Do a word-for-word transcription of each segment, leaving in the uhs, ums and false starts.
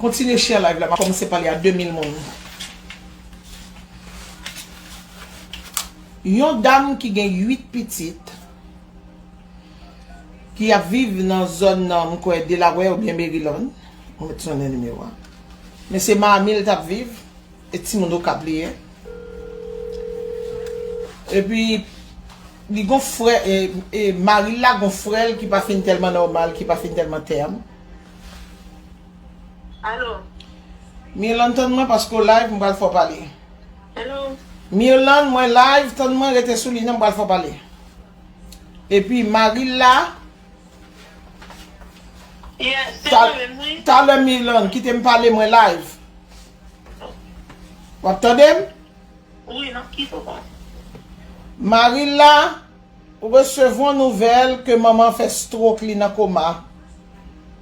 Kontinye share live la, m ap kòmanse pale a de mil moun. Yon dam ki gen uit pitit, ki ap viv nan zòn nan, m kwè, Delaware oubyen Maryland. Mwen mèt sonnen nimewo a. Men se Miami l t ap viv, e timoun Okap li ye. Epi, li gon frè, e, e mari l la gon frè l ki pa fin tèlman nòmal, ki pa fin tèlman tèm. Alo. Mirlande, tann mwen paske w live, m pral fè w pale. Alo. Mirlande, mwen live, tann mwen, rete sou liy nan, m pral fè w pale. Epi mari l la, yes, se mwen menm, wi. Talè Mirlande, kite m pale, mwen live. W ap tande m? Wi, n ap kite w pale. Mari l la, resevwa nouvèl ke manman fè stroke, li nan koma.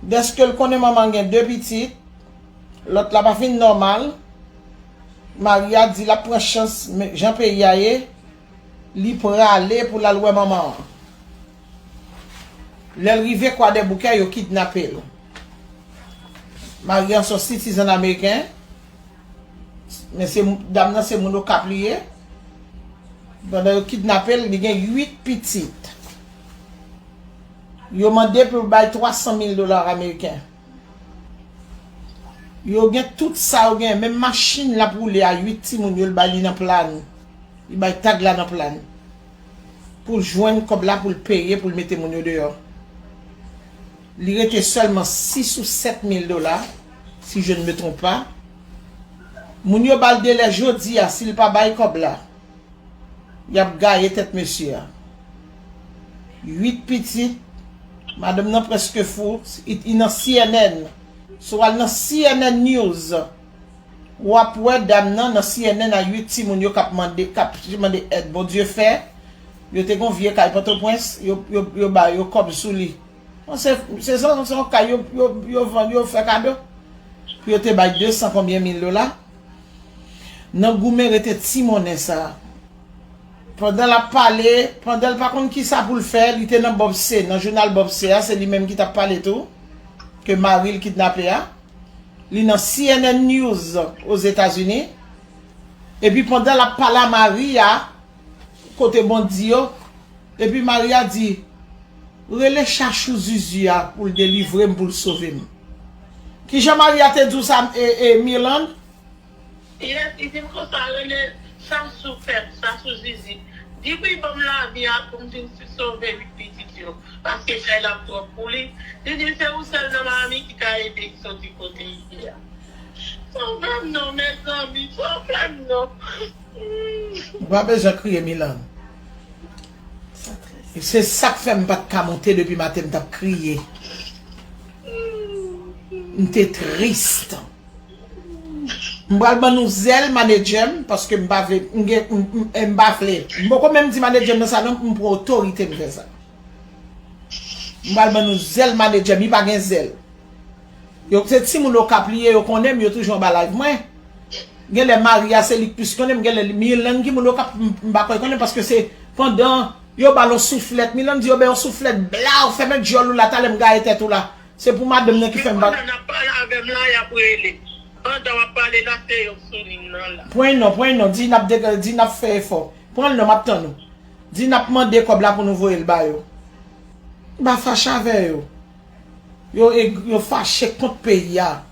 Dèske l konnen manman gen de pitit, lòt la pa fin nòmal. Mari a di l ap pran chans, men jan peyi a ye, li prale pou l al wè manman an. Lè l rive Kwadèboukè, yo kidnape l. Mari an se yon citizen ameriken. Men se, dam nan se moun Okap li ye. Pandan yo kidnape l, li gen uit pitit. Yo mande pou l bay twa san mil dola ameriken. Yo gen tout sa yo gen, menm machin l ap woule a, uit timoun yo, l bay li nan Plani. Li bay tag la nan Plani. Pou l jwenn kòb la, pou l peye, pou l mete moun yo deyò. Li rete sèlman sis ou sèt mil dola, si je ne me trompe pas. Moun yo ba l delè jodi a, si l pa bay kòb la, y ap gaye tèt mesye a. Uit pitit, madanm nan prèske fou, i, i nan C N N. Si w al nan C N N News, w ap wè dam nan nan C N N a uit timoun yo k ap mande, k ap mande èd. Bondye fè, yo te gon vye kay Pòtoprens, yo, yo, yo ba yo kòb sou li. Bon, se, se, se, se yon kay yo, yo, yo vann, yo fè kado. Pou yo te bay de san konbyen mil dola. Nan goumen rete ti monnen sa. Pandan l ap pale, pandan l pa konn kisa pou l fè, li te nan Bòb Se, nan jounal Bòb Se a, se li menm ki t ap pale tou, ke mari l kidnape a. Li nan C N N News Ozetazini. Epi pandan l ap pale a mari a, kote bandi yo, epi mari a di, rele Chachou Zuzu a pou l delivre m, pou l sove m. Kijan mari a te di w sa, e, e, Mirlande? Yes, li di m konsa, rele Chachou Fèb, Chachou Zizi. Di pou l ban m lavi a pou m vin sove uit pitit yo. Paske kay la twòp pou li. Li di m se ou sèl nan Miami ki ka ede l soti kote l ye a. Sove m non, mezanmi, sove m non. Ou pa bezwen kriye, Mirlande. Se sa k fè m pa t ka monte depi maten, m t ap kriye. M te tris. M pral ban nou zèl manedjè m, paske m pa vle, m gen, m, m, m pa vle. M poko menm di manedjè m nan sa non, m pran otorite m fè sa. M pral ban nou zèl manedjè m, li pa gen zèl. Yo, se timoun Okap li ye, yo konnen m, yo toujou anba live mwen. Genlè mari a se li k plis konnen m, genlè Mirlande ki moun Okap, m, m pa kwè konnen, paske se pandan yo ba l yon souflèt, Mirlande di yo ba l yon souflèt, blaw, fèmen djòl ou la, talè m gaye tèt ou la. Se pou madanm nan ki fè m bat. Pandan n ap pale avè m la, y ap rele. Pandan w ap pale la, se yo k sou liy nan la. Pran non, pran non, di n ap dega-, di n ap fè efò. Pran l non, m ap tann ou. Di n ap mande kòb la pou nou voye l ba yo. M pa fache avè yo. Yo, yo fache kont peyi a.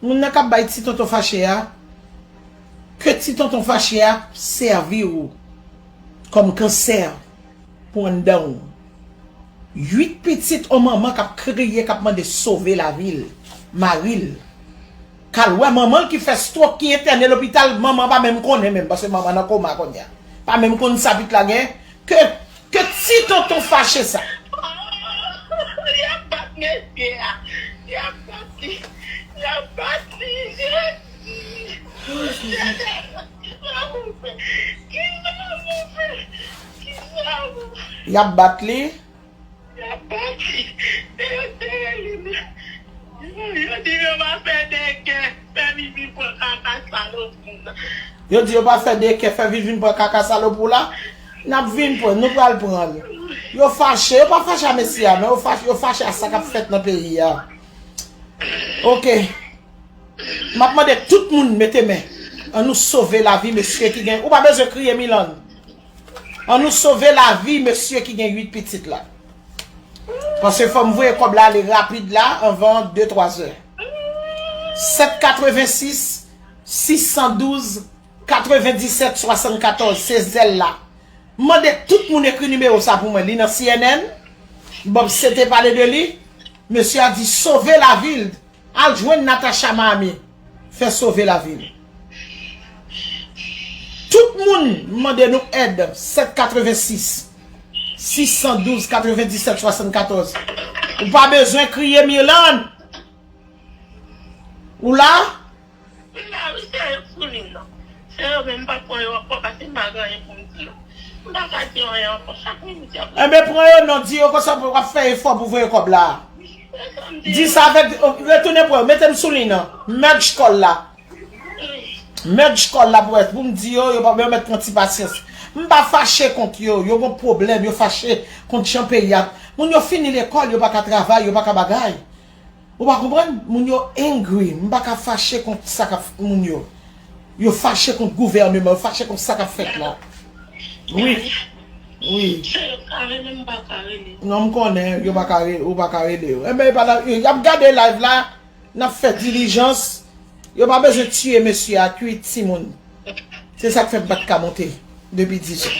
Moun nan k ap bay ti tonton fache a, ke ti tonton fache a sèvi w kòm kansè pou anndan w. Uit pitit, on manman k ap kriye, k ap mande sove lavi l, mari l. K al wè manman l ki fè stwòk, ki entène lopital, manman pa menm konnen menm, paske manman nan koma kounye a. Pa menm konn sa pitit la gen. Ke, ke ti tonton fache sa. Y ap bat mesye a. Y ap bat li. Y ap bat li. Jezi. Kisa pou fè? Kisa pou fè? Kisa pou fè? Y ap bat li. Y ap bat li. E yo sere li menm. Yo di yo pa fè de kè, fè vin vin pran kaka salopri nan. Yo di yo pa fè de kè, fè vin vin pran kaka salopri w la. N ap vin pran, nou pral pran l. Yo fache, yo pa fache a mesye a, non, yo fache, yo fache a sa k ap fèt nan peyi a. Oke. M ap mande tout moun mete men. An nou sove lavi mesye ki gen. Ou pa bezwen kriye, Milan. An nou sove lavi mesye ki gen uit pitit la. Paske fò m voye kòb la ale rapid la anvan de twa zè. Sèt katrevensis, sis san douz, katrevendisèt swasannkatòz, se Zelle la. M mande tout moun ekri nimewo sa pou mwen. Li nan C N N. Bob C T pale de li. Mesye a di sove lavi l. Al jwenn Natacha Miami. Fè sove lavi l. Tout moun mande nou èd. Sèt katrevensis, sis san douz, katrevendisèt swasannkatòz. Ou pa bezwen kriye, Mirlande. Ou la? M la wi, se yo k sou liy nan. Se yo menm, m pa pran yo ankò paske m pa gen anyen pou m di yo. M pa ka di yo anyen ankò. Chak minit y ap rele. Enben, pran yo non, di yo konsa w ap fè efò pou voye kòb la. Se sa m di yo. Di sa avèk, retounen pran yo, mete m sou liy nan. Merge call la. Merge call la pou, pou m di yo, yo pa, yo mèt pran ti pasyans. M pa fache kont yo, yo gon pwoblèm, yo fache kont jan peyi a. Moun yo fini lekòl, yo pa ka travay, yo pa ka bagay. Ou pa konprann? Moun yo angry. M pa ka fache kont sa k ap f-, moun yo. Yo fache kont gouvèneman, yo fache kont sa k ap fèt la. Wi. Wi. Se yo k ka rele, m pa ka rele. Non, m konnen, yo pa ka re-, ou pa ka rele yo. Enben, e pa la, y ap gade live la, n ap fè dilijans. Yo pa bezwen tiye mesye a ak uit timoun. Se sa k fè m pa t ka monte depi dizè.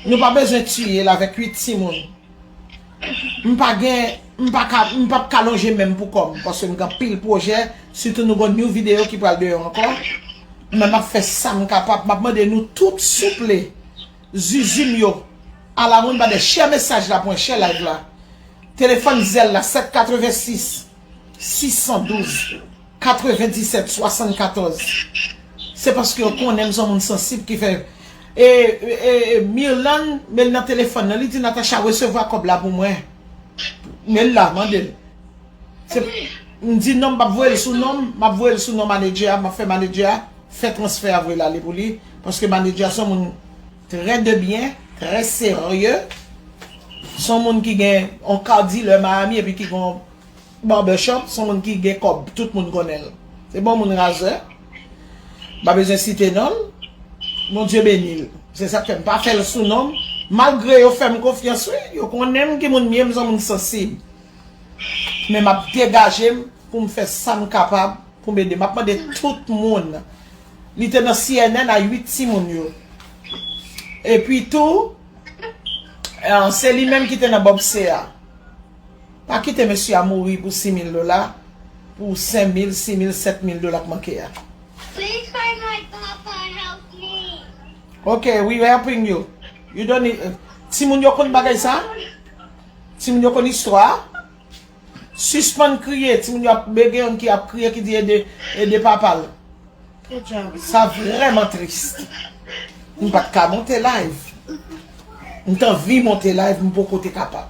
Nou pa bezwen tiye l avèk uit timoun. M pa gen, m pa ka, m p ap ka lonje men m pou kò m, paske m gen anpil pwojè, sitou nou gon new video ki pral deyò ankò. Men m ap fè sa m kapab, m ap mande nou tout souple, zuzu m yo, a la ronn ba de share mesaj la pou mwen, share live la. Telefòn Zelle la, sèt katrevensis, sis san douz, katrevendisèt swasannkatòz. Se paske yo konnen m se yon moun sansib ki fè, e, e, e, Mirlande, men l nan telefòn nan, li di Natacha resevwa kòb la pou mwen. Men l la, mande l. Se, m di non, m p ap voye l sou non m, m ap voye l sou non manedjè a, m ap fè manedjè a fè transfè a voye l ale pou li, paske manedjè a se yon moun trè de byen, trè serye. Se yon moun ki gen yon car dealer Miami epi ki gen yon barbershop, se yon moun ki gen kòb, tout moun konnen l. Se bon moun razè. M pa bezwen site non l. Bondye beni l. Se sa k fè m pa fè l sou non m. Malgre yo fè m konfyans, wi. Yo konnen m ki moun m ye, m se yon moun sansib. Men m ap degaje m pou m fè sa m kapab pou m ede. M ap mande tout moun. Li te nan C N N a uit timoun yo. Epi tou, eh, se li menm ki te nan Bob C A. Pa kite mesye a mouri pou sis mil dola, pou senk mil, sis mil, sèt mil dola k manke a. Please find my papa, help me. Ok, we helping you. You don't need, timoun yo konn bagay sa? Timoun yo konn istwa a? Sispann kriye, timoun yo ap bege, youn ki ap kriye, ki di ede, ede papa l. Good job. Sa vrèman tris. M pa t ka monte live. M t anvi monte live, m poko te kapab.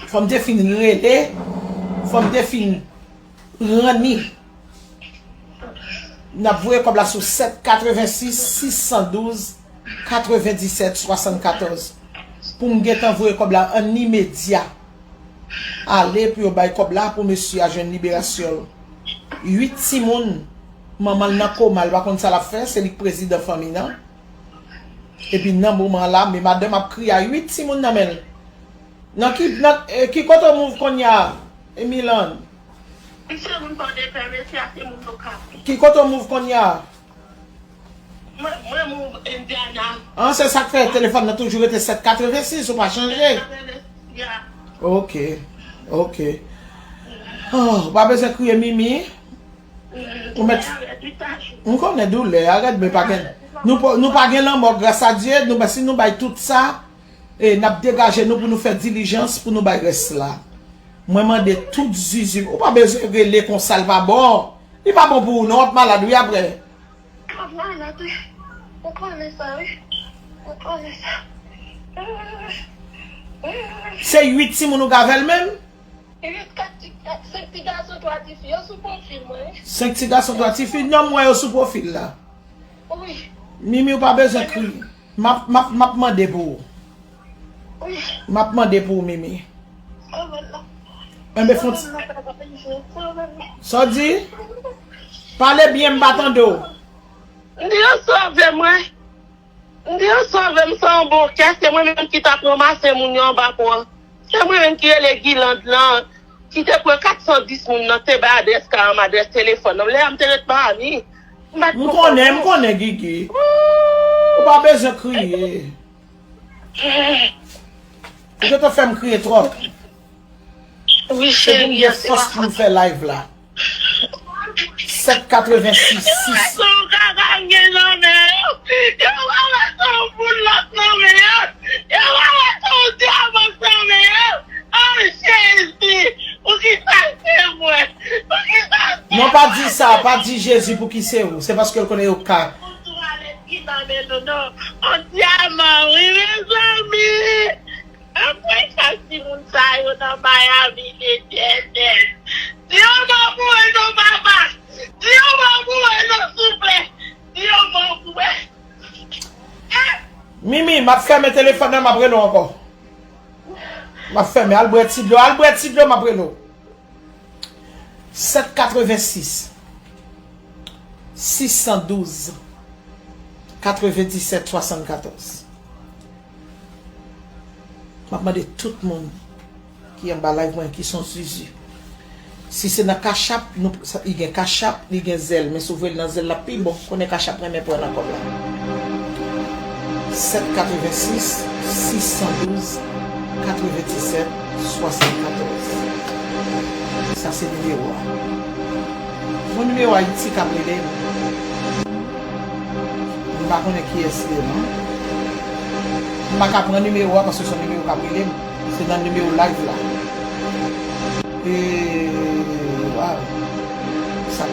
Fò m te fin rele, fò m te fin ranni. N ap voye kòb la sou sèt katrevensis, sis san douz, katrevendisèt swasannkatòz. Pou m gentan voye kòb la an imedya. Ale pou yo bay kòb la pou mesye a jwenn liberasyon l. Uit timoun, manman l nan koma, l pa konn sa l ap fè, se li k prezidan fanmi nan. Epi nan moman la, men madanm ap kriye a uit timoun nan men l. Nan ki, nan, eh, ki kote w move kounye a, Emilan? Misye moun Pòdepè, mesye a se moun Okap. Ki kote w move kounye a? Mwen, mwen move Indiana. An, se sa k fè telefòn nan toujou rete sèt katrevensis, ou pa chanje. Ya. Ok, ok. Oh, ou pa bezwen kriye, Mimi. Ou mèt. M konnen doulè a, rèd, men pa gen, nou pa, nou pa gen lanmò, gras a Dye, nou, si nou bay tout sa, e n ap degaje nou pou nou fè dilijans, pou nou bay rès la. Mwen mande tout zizi, ou pa bezwen rele konsa, l pa bon. Li pa bon pou ou, non, w ap malad, wi, apre. M ap malad, wi. Ou konnen sa, wi. Ou konnen sa. Se uit timoun ou gen avè l menm? Kat ti, senk ti gason, twa ti fi, yo sou pwofil mwen, wi. Senk ti gason, twa ti fi, non, m wè yo sou pwofil la. Wi. Mimi, ou pa bezwen kriye. M ap, m ap, m ap mande pou ou. Wi. M ap mande pou ou, Mimi. Enben, fon ti. Sa w di? Pale byen, m pa tande w. M di yo sove mwen. M di yo sove m san bon kè, se mwen menm ki t ap ranmase moun yo anba pon an. Se mwen menm ki rele Giland lan, ki te pran kat san dis moun nan, te bay adrès kay an, adrès telefòn nan. Lè a m te ret Miami. M pa t M konnen, m konnen, Gigi. Ou pa bezwen kriye. Ou te fè m kriye twòp. Wi, Se pou m cheri, gen fòs pou m fè live la. Sèt katrevensis, sis. Yo pa wè sa yon kaka m gen nan men yo. Yo pa wè sa yon boulòk nan men yo. Yo pa wè sa yon dyaman nan men yo. Oh, Jezi, poukisa se mwen? Poukisa se Non, pa di sa, pa di Jezi pou ki se ou. Se paske l konnen yo ka. Yon twalèt ki nan men nou, non. Yon dyaman, wi, mezanmi. Apre sa, timoun sa yo nan Miami, letènèl. Di yon mo pou mwen, non, papa. Di yon mo pou mwen, non, souple. Di yon mo pou mwen. Mimi, m ap fèmen telefòn nan, m ap rele w ankò. M ap fèmen, al bwè ti dlo, al bwè ti dlo, m ap rele w. Sèt katrevensis, sis san douz, katrevendisèt swasannkatòz. M ap mande tout moun ki anba live mwen ki se yon zuzu. Si se nan Cash App, nou, sa, li gen Cash App, li gen Zelle, men si w voye l nan Zelle la pi bon, konnen Cash App renmen pran nan kòb la. Sèt katrevensis, sis san douz, katrevendisèt, swasannkatòz. Sa se nimewo a. Yon nimewo Ayiti k ap rele m. M pa konnen kiyès li ye, non. M pa ka pran nimewo a paske se yon nimewo k ap rele m. Se nan nimewo live la. E, waw. Sa,